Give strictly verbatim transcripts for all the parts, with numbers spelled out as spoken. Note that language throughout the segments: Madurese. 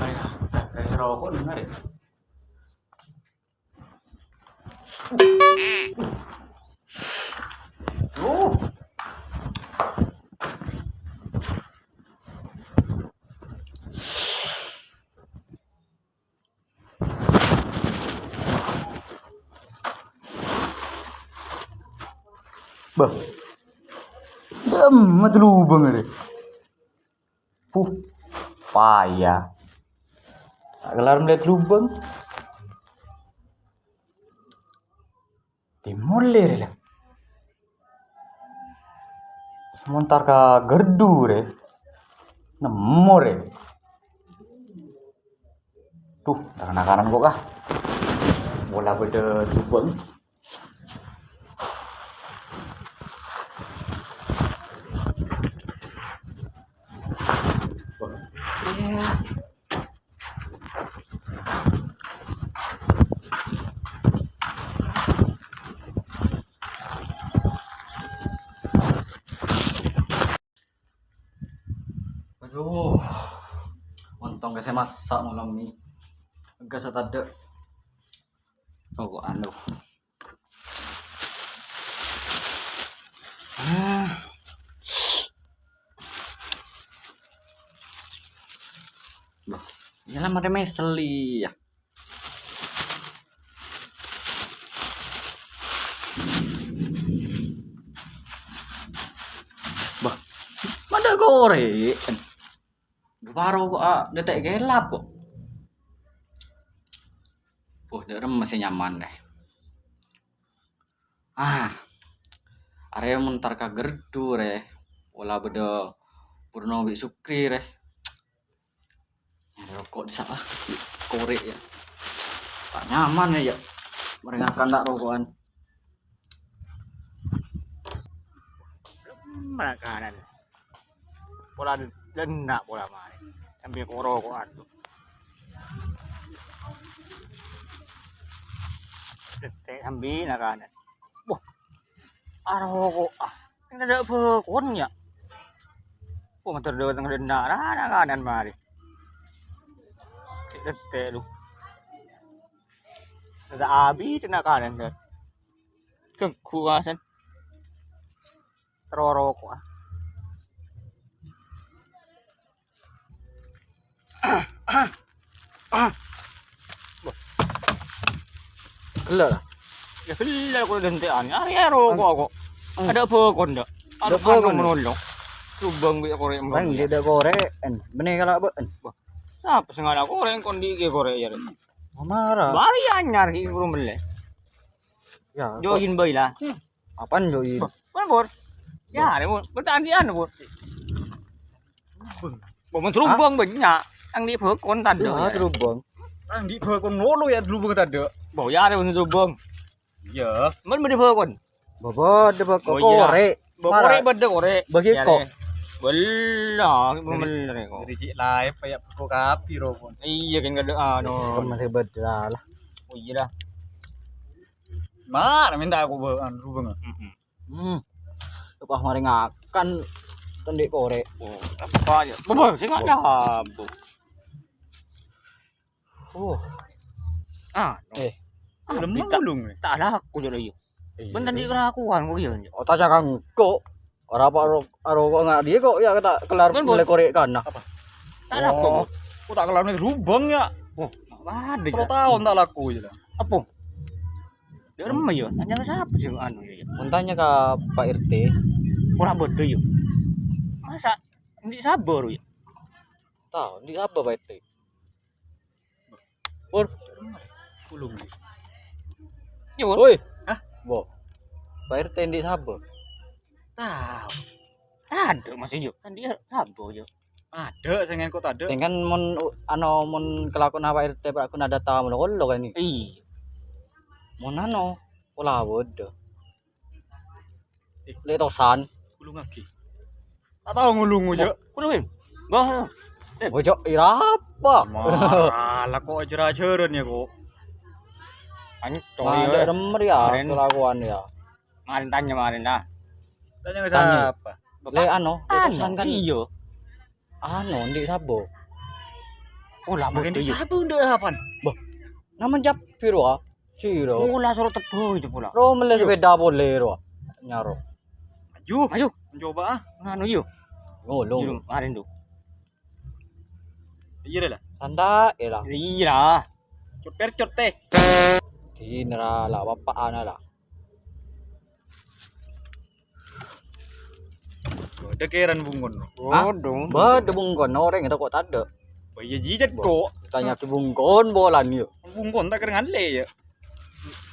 Eh, roko' dengar ya. Oh. Bâh. Dâ'emma lobâng arè. Puh, paya. Ta' kellar mellè lobâng. Dimolè rè, la. Montar ka gardu rè. Nemmo rè. Duh, ta' na-kanan kok, ah. Pola bâdâ lobâng. Aduh, ontong ka sè massa' malem nè. Ghâ' sè tadâ'. Oh, kok anu. Ah. Bâh, iyâ la, marè mèsel iyâ. Bâh, ma' tadâ' korè'en. Bârâ kok, ah, dâtè' kèlap kok. Oh, dâ' remma sè nyaman, rè. Ah, arè montar ka gardu, rè. Pola bâdâ Purno bi' Sukri, rè. Nyarè roko' dissa', ah. Korè', yâ. Ta' nyaman, yâ, yâ. Marè ngakan ta' roko'an. Makanan. Pola dâ-, dâ' enna' pola marè. Sambi ko-roko'an. Dâtè' sambi nakanan. Wah, aroko'a. Tadâ' bhâkona, yâ. Wah, ngator dâteng dâ' enna' ra nakanan marè. Cè' dâtè', lu. Tadâ' abit nakanan, kan. Ganggu, kasan. Terro roko'a. Ghellâ', la. Yâ, ghellâ' ko' dântè'an. Arè roko' kok. Hmm. Tadâ' bhâkona, dâ'. Tadâ' bhâkona. Anu menolong. Lobâng bi' korè'. Bang, menolong. Dâ' korè'en. Bânnè kala' bâ'en. Wah, sapa sè ngala' korè', kon dhi' ghi' korè', yâ, rè? Mara. Bâri' anyar, ghi' buru mellè. Yâ, jo'in bhâi, la. Hmm. Apaan, jo'in? Bâh, bâh, Bur. Yâ, rè, Bur. Bertandingan, Bur. Bâh, mon lobâng bânnya'. Yang dhi' bhâkona tadâ', yâ. Lobâng. Yang dhi' bhâkona ngono, yâ, lobâng tadâ'. Bâh, yâ, rè, mon lobâng. Iyâ. Mon bâdâ bhâkona. Bâh, bâdâ bhâkona. Oh, iyâ. Korè'. Bâh, korè' bâdâ korè'. Bâgi ko'. Bella, bener kok. Dâri cè' laèn, yâ, bhâko kabbhi, ro, Bun. Iyâ, kan, kadâ', anu. Kan masih bâdâ, la. Oh, iyâ, la. Mara mènta aku bâ-, anu, lobâng. Mm-mm. Hmm. Pas marè ngakan, kan dhi' korè'. Oh, apa yâ? Bâh, bâh, sè nggak ada, Bu. Oh. Ah, no. Eh. Ah, lem bita-, ulung, eh. Ta' laku, jâ', iyâ. Iyâ. Bân tadâ' kalakowan kok, iyâ. Oh, ta' cakang kok. Ora apa ro-, aro kok nggak dia kok, yâ, ta' kellar. Bân, Bun. Mellè korè' kana. Apa? Ta' laku, oh, Bun. Kok ta' kellar neng lobâng, yâ. Oh, waduh, yâ. Taon ta' laku, yâ. Apa? Dâ' remma, yâ. Tanya ka sapa sih, anu, yâ, yâ? Mon tanya ka Pak R T. Ora bâdâ, yâ. Masa ndi' sabâ, yâ? Tao, ndi' sabâ Pak R T. Pur. Ulung. Nyuwun. Woi. Hah? Bo. Pak R T ndi' sabâ? Tao. Tadâ', Mas, iyâ. Kan dia sabâ, iyâ. Tadâ', sè ngèngko' tadâ'. Tèngkan mon, ano, mon kalakowan Pak R T, Pak, kun ada tamu lo, lo kan ini. Iyâ. Mon ano, pola bâdâ. Eh. Lè' tosan. Kulungaghi. Ta' tao ngulungu, Cok. Kulungin. Bah. Eh. Ojo irapa. Marah, la kok ajar-ajaran yâ, kok. Ancol, yâ. Mandek remer, yâ, kelakuan, yâ. Marèn tanya, marèn, dah. Tanya ke siapa? Lè', ano, lè' tosan kan. Iyâ. Ano, ndi' sabâ? Pola Makin bodoh, ya. Sapa ndak apan? Boh, nama Japir, wa? Ciro. Pola soro tebbo itu pola. Ro mele sepeda pole, ro. Nyaro. Ayo. Ayo. Coba, ah. Nganu, yo. Ngolong. Yo, kemarin tuh. Iya, lah. Santai, ya, lah. Iya, lah. Cut percut, teh. Di nera la, bapak ana, la. Ada keran bungkon. Hah? Waduh. Bâdâ bungkon, orèng tao kok tadâ'. Bah, iya, jijat kok. Tanya ke bungkon, bolan, yo. Bungkon tak keren le, ya.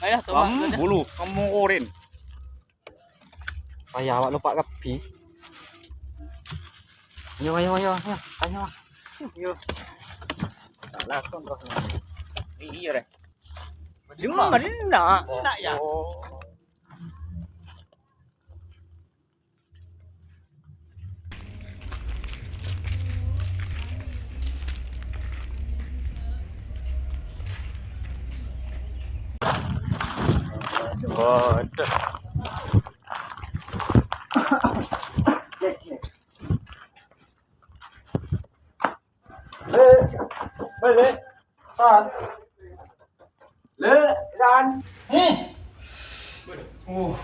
Ayah, tuh, Mas. Bulu, kamu oren. Paya awak lupa kabbhi. Ayo, ayo, ayo, ayo, ayo. Ayo. Tak lakon roh. Iya, Rek. Cuma Madinah, nak ya. Oh. Waduh. Le, balik. San. Le, San. Hmm. Uh.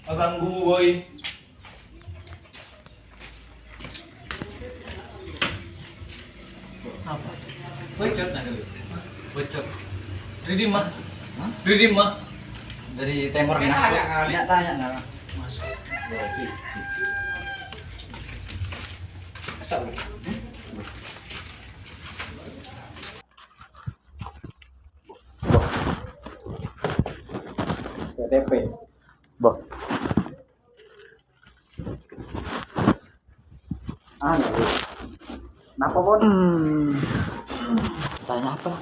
Ganggu, boy. Apa? Bocor, nah, dulu. Bocor. Dari mana? Hah? Dari mana? Dari timur, nah. Tanya, tanya, nah. Masuk. Asal. K T P. Boh. Anu, napa, Pon? Hmm. Tanya apa?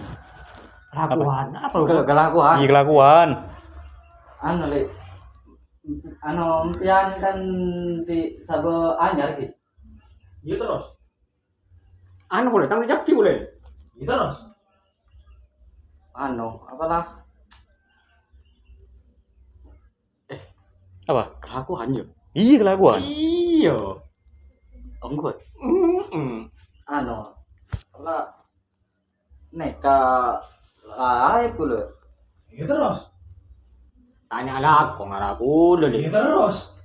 Kelakuan apa, Pon? Ke-, kelakuan. Iya, kelakuan. Anu, Lè. Anu, pian kan di Sabâ Anyar, Ki? Iya, terus? Anu, boleh, tanggung jawab, Ki, boleh? Iya, terus? Anu, apalah? Eh, apa? Kelakuan, ya? Iya, kelakuan. Iya. Enggak. Mm-mm. Anu, lah, neka lain pula. Iya, terus? Tanya lah, kok ngaraku dulu, Iya, terus?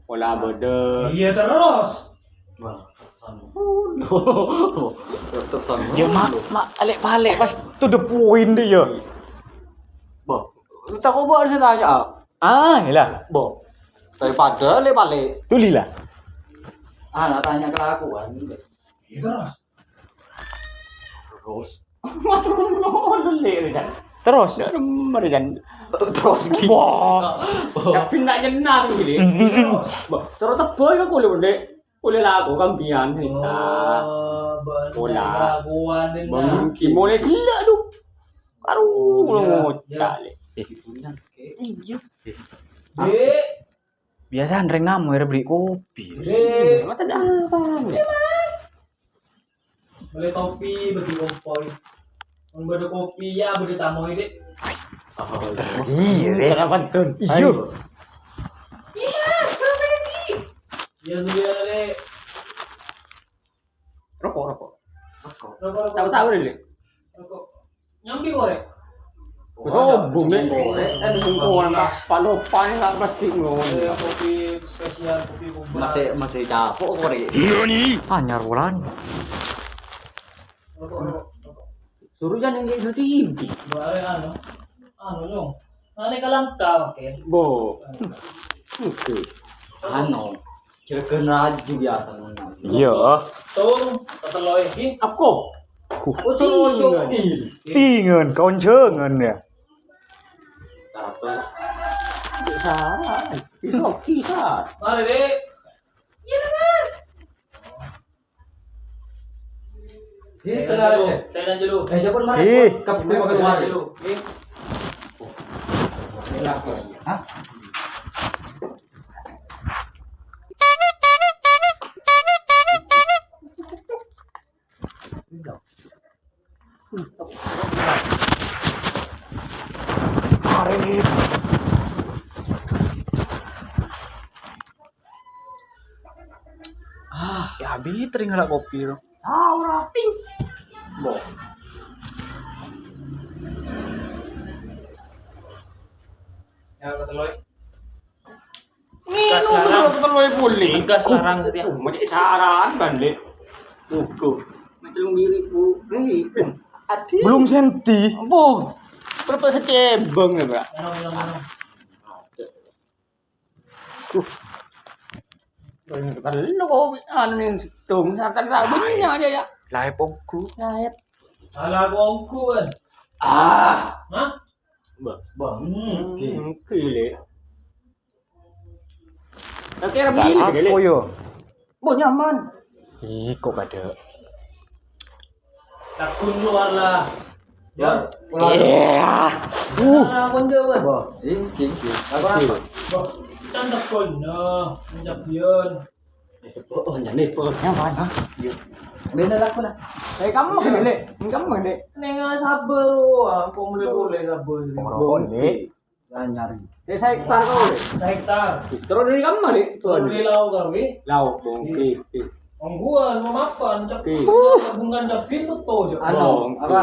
Pola bâdâ. Iya, terus? Wah, terus. Ya, mak, mak, alek-palek pas to the point deh, ya. Boh, tak kok buat saya tanya, ah. Ah, iyalah. Boh, daripada alek-palek. Tuli lah. Ah, nak tanya kelakuan. Iya, terus? Terus. Terus? Ya, bener, Jan. Terus, Ki. Wah. Tapi nak jenar, gitu. Terus. Terus tebal kan kulit, Dek. Kulit laku kan biyen, cerita. Oh, bener. Pola. Kelakuan, Dek. Bang, Ki, mulai gila, tuh. Aduh, Oh, iya, ngocak, iya. Lek. Eh. Iya. Dek. Biasa rèng namo èrè beli kopi. Dek. Mata datang. Iya, Mas. Beli kopi, beli kompoi. Mun bâdâ kopi, ya, bâdâ tamoy, Dek. Oh, iya, Dek. Kenapa, Tun? Iya. Ayo. Iya, Mas, kenapa, Dek? Iya, beli, Dek. Rokok, rokok. Rokok. Rokok, rokok. Tahu-tahu, Dek. Rokok. Nyambi korek. Sombong, Dek. Korek, eh, sombong, pas palopan nggak pasti ngono. Eh, kopi spesial, kopi boba. Masih, masih capok korek. Anyar wulan. Rokok, rokok, rokok. Suruh jangan kayak gitu, inti. Bare anu. Anu, Nyong. Ane kalangka, oke. Bo. Oke. Anu, jelegan raju biasa ngono. Iya. Tung, ketelo iki. Aku. Ku. Aku sing nunjuk. Tingen, konjengan ya. Apa? Salah. Itu kisah. Mari, Dek. Iya, Mas. Thailand dulu, Thailand dulu. Eh, coba mari. Ih. Ke, ke, ke, ke, dulu. Hah? Ah, ya habis teringat kopi, bro. Ah, ora ping. Bo. Ya, keteloi. Gas larang. Keteloi pulih. Gas larang setia. Mau jadi saran, Bang, Dik. Buku. Macam diri, Bu. Hei, Adi. Belum senti. Bu. Berapa secebong ya, Pak? Minum, minum, minum. Terlalu kok anu nih, dong, santan tak banyak aja ya. Lae pongku. Lae. Ala pongku, kan? Ah. Hah? Mbak. Mbak, hmm, hmm, gile. Tapi era gile, gile. Oh, yo. Bo, nyaman. Ih, kok kada. Takun luar lah. Ya. Iya. Uh. Ah, konco, Bang. Bo, jing, jing, jing. Apa, apa? Bo, kan takun. Nah, pencabian. Eh, oh, oh, nyane, bo. Nyaman. Hah? Iya. Bela laku, nah. Eh, kamu gede, Le. Kamu gede. Neng sabar, wah, kok mulai-mulai sabar. Ora, Bo. Nek. Lah nyari. Sik sahektar to, Le. Sahektar. Terus dari kamma, Le? Terus dari lauk karo, wi. Lauk, bongki. Ongguan, mau mapan, cep-, Oke. Tabungan cabe beto, cep. Anu, Bongki. Apa?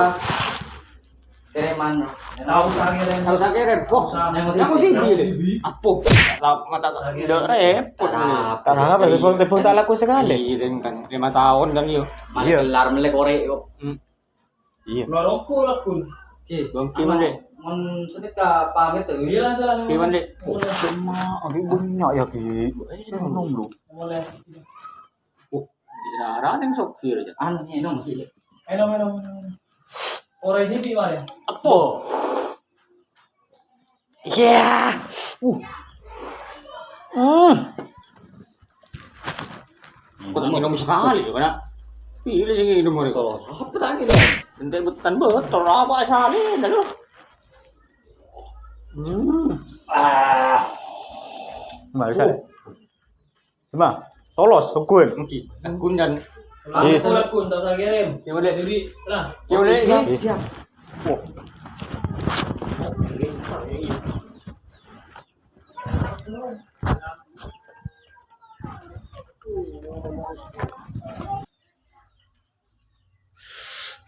Preman. Tahu sangiren. Tahu sangiren. Oh, Tahu sangiren. Yang mau tinggi, Le. Apa? Lah, mata ndak repot, Le. Kenapa? Telepon, telepon tak laku sekali. Iya, kan. Lima tahun kan, yo. Masih Iya. Gelar melek korek, kok. Hmm. Iya. Maroko lagun. Oke, Bang, gimana, Dek? Mon sedekah pamit, ya. Iya, salah. Gimana, Dek? Oh, cuma, lagi banyak ya, Ki. Eh, minum lu. Boleh. Oh, bicara yang sokir aja. Anu, minum, Ki. Minum, minum, minum. Ora ini, Pi, mari. Apa? Iya. Uh. Hmm. Kok tak minum sekali, ya, Pak? Pilih sing minum, Pak. Apa tak minum? Entek betan botol, apa sekali, dah lu. Hmm. Ah. Mari, Sal. Cuma, tolos, hukun. Oke. Hukun dan Iya. Aku lagun, tak usah kirim. Ya udah. Jadi, lah. Ya udah, Oke, siap, iya. Siap. Wah.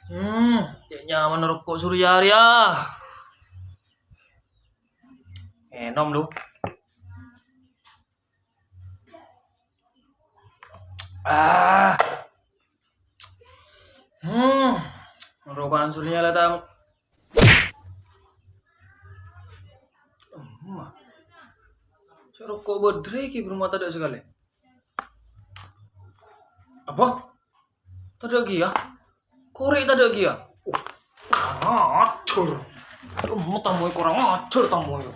Hmm, cek nyaman rokok Surya Arya. Enom lu. Ah. Hmm. Rokokan Surya lah, Tang. Hmm. Saya rokok bedre ki berumah tadha sekali. Apa? Tadha ki ya? Korek tadha ki ya? Oh, kurang ajar. Kamu tamu kurang ajar tamu itu.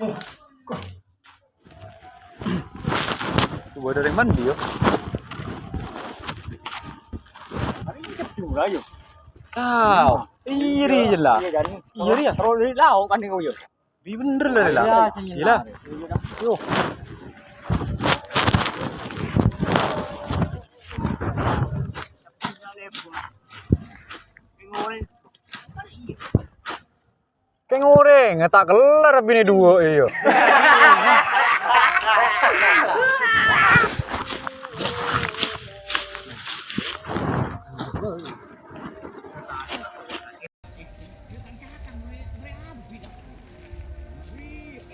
Oh, kok. Coba dari mana dia? Hari ini kedua yo. Tahu. Iri jelas. Iya kan? Iya, iya. Terus dari lauk kan nih, yo. Bi bener lah, lah. Iya, sih, gila. Yo. Keng oreng, tak kelar bini dua, iya.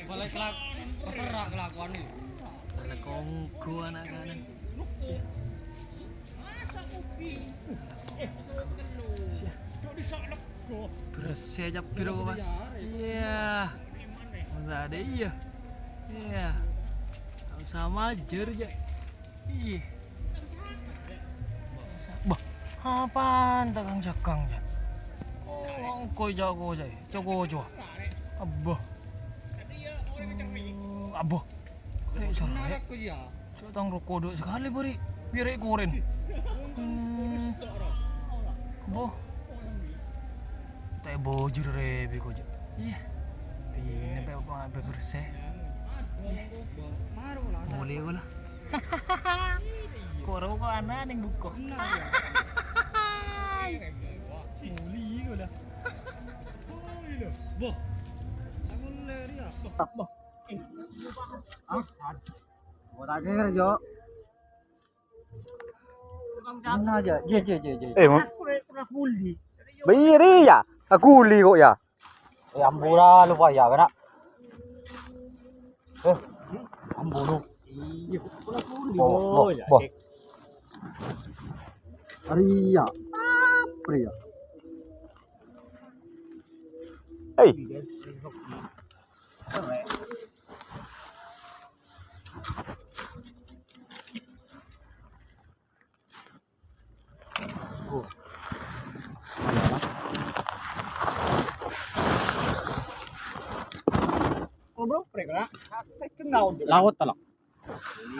Balik kelak-, terserah kelakuan ini. Anak kongko anak-anak. Siap. Bersih aja biro, Mas. Iya. Enggak ada, iya. Iya. Sama aja, ya. Ih. Bah, apaan dagang jagang, ya? Oh, engko jago, ya. Jago, jago. Abah. Hmm, abah. Rek, salah, ya. Cok tang rokok dua sekali, beri. Biar rek koren. Hmm. Abah. Teh bujur re biko je. Iya. Tine pe pe bersih. Iya. Mulai wala. Koro ko ana ning buko. Mulai wala. Boh. Aku leri ya. Boh. Boh. Ah. Mau tak kira, Jo. Mana aja? Iya, iya, iya, iya. Eh, mon. Biri ya? Aku li kok ya. Eh, ampura lupa ya, kena. Eh, ampun. Iya, boh, boh, boh. Ari ya. Apa ya? Hei. Ngobrol, Prek, lah. Laut, lah.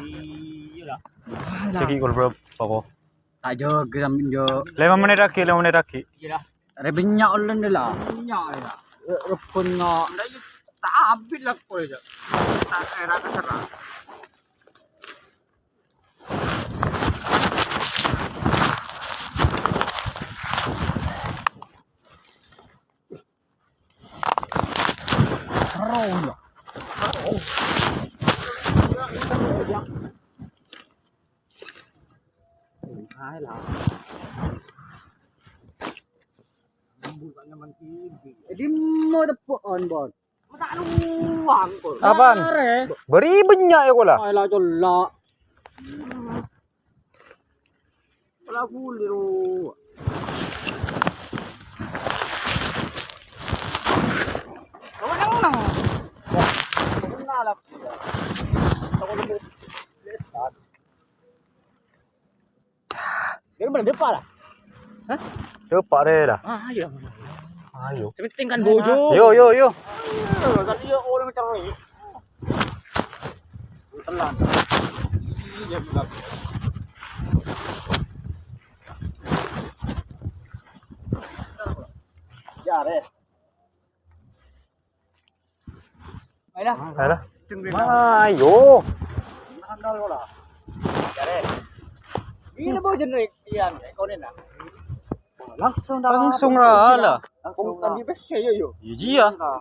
Iya, lah. Segi kol, bro, apa? Tak jaga sambil jo. Lima menit lagi, lima menit lagi. Iya, lah. Re bânnya' ollèna, lah. Bânnya', ya. Rebbhân nga'. Ndak, iya. Tak abit, lah, kol, ya. Tak, eh, rata serah. Jadi mau tepuk on, Bon. Masa luang, Kol. Apaan? Are. Beri banyak ya, Kol, ah. Alah, colak. Colak kulir, oh. Kawan nang, nang. Wah, kenal aku. Aku nemu. Jadi mana depan lah? Hah? Depan deh lah. Ah, ayo. Ayo. Tapi tingkan bojo. Yo, yo, yo. Ayo, tadi ya orang cari. Telan. Iya, bukan. Ya, deh. Ayolah. Ayolah. Ayo. Ini lebo jenerik pian, ekonin, nah. Langsung dah. Langsung lah, lah. Langsung kan di besi, yo, yo. Iya, iya.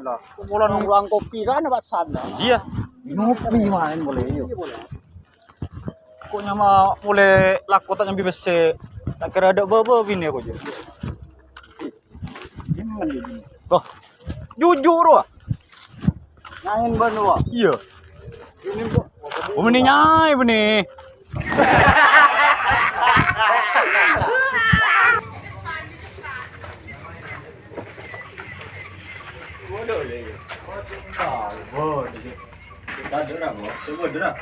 Lah. Kumpulan ruang kopi kan, Pak San, nah. Iya. Ngopi main boleh, yo. Iya, boleh. Kok nyama mulai lako tak nyambi besi. Tak kira ada baba bini aku aja. Wah, jujur, wah. Nyain ban, wah. Iya. Ini, Bu. Oh, ini nyai, Bu, nih. Bodoh, ya. Bodoh, bodoh. Kita dorang, Bu. Coba dorang.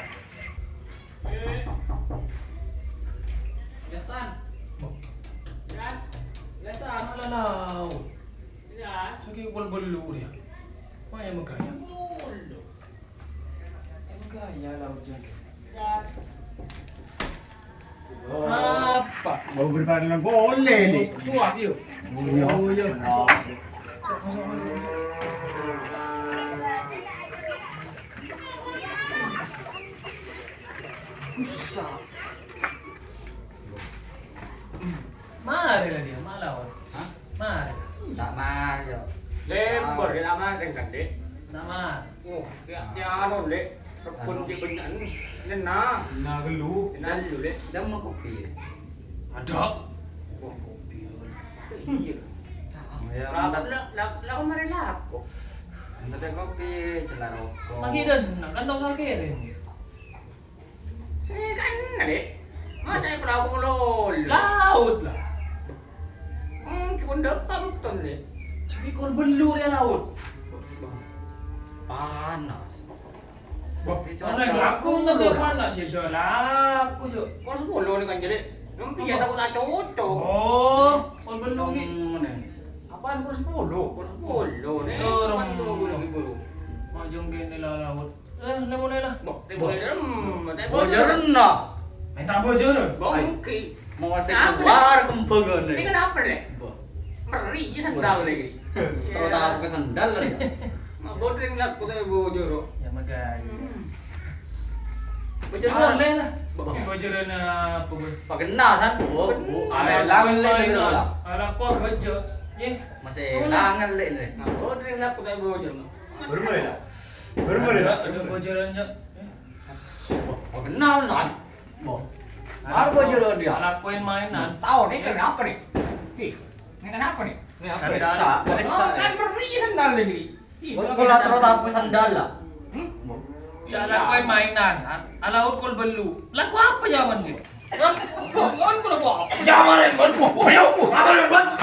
Lesan. Lesan, ala laut. Saki pol bellu dia. Maya magaya. Magaya laut jaga. Apa? Mau berpaling boleh nih. Suap yuk. Oh, iya. Susah. Mari lah dia, malah. Hah? Mari. Tak mari, yo. Lembur, dia tak mari, kan, Dek? Tak mari. Oh, ya, ya, anu, Dek. Rebun di banyak ni. Nena. Nena gelu. Nena gelu, Dek. Dia mau kopi. Ada. Oh, kopi. Iya. Ya, mantap. Lah, lah, lah, kemarin laku. Minta teh kopi, celah rokok. Lagi dan, nah, kan tahu soal kirim. Saya kan, Dek. Masa saya perahu melulu? Laut lah. Hmm, kebun depan betul, Dek. Tapi kol belur ya laut. Panas. Wah, orang aku nggak dia panas ya, soal aku, so. Kol sepuluh nih kan, jadi. Nampi ya takut tak cocok. Oh, kol belur nih. Apaan kol sepuluh? Kol sepuluh nih. Apaan kol sepuluh? Mau jongkeng di laut. Eh, lah mulai lah. Bo-, boleh dalam, saya bocoran, nah. Minta bocoran. Bang, oke. Mau saya keluar kembangan. Ini kenapa, Le? Bo. Meri, ya sendal lagi. Terus tahu ke sendal, ya. Mak bodring lah, aku tak bocor. Ya, makanya. Hmm. Bocoran lah. Bo. Bocoran apa, Bu? Pakai nasan, Bu. Bu. Alah, alah, alah. Alah, kok gajah? Ye. Masih langan, Le, ini. Nah, bodring lah, aku tak bocor. Baru mulai, ya? Baru mulai, ya? Ada bocoran, Cok. Eh? Wah, kenal, San. Wah. Arep bojor dia. Lakoin mainan. Tahu nih kenapa nih? Nih, ini kenapa nih? Ini apa? Sandal. Resa, resa. Oh, kan beri sandal ini. Ih, kok kalau terus apa sandal lah? Hmm? Cak lakoin mainan. Alaut kol belu. Laku apa zaman dia? Hah? Kok ngon kalau apa? Zaman yang baru. Ayo, apa yang baru?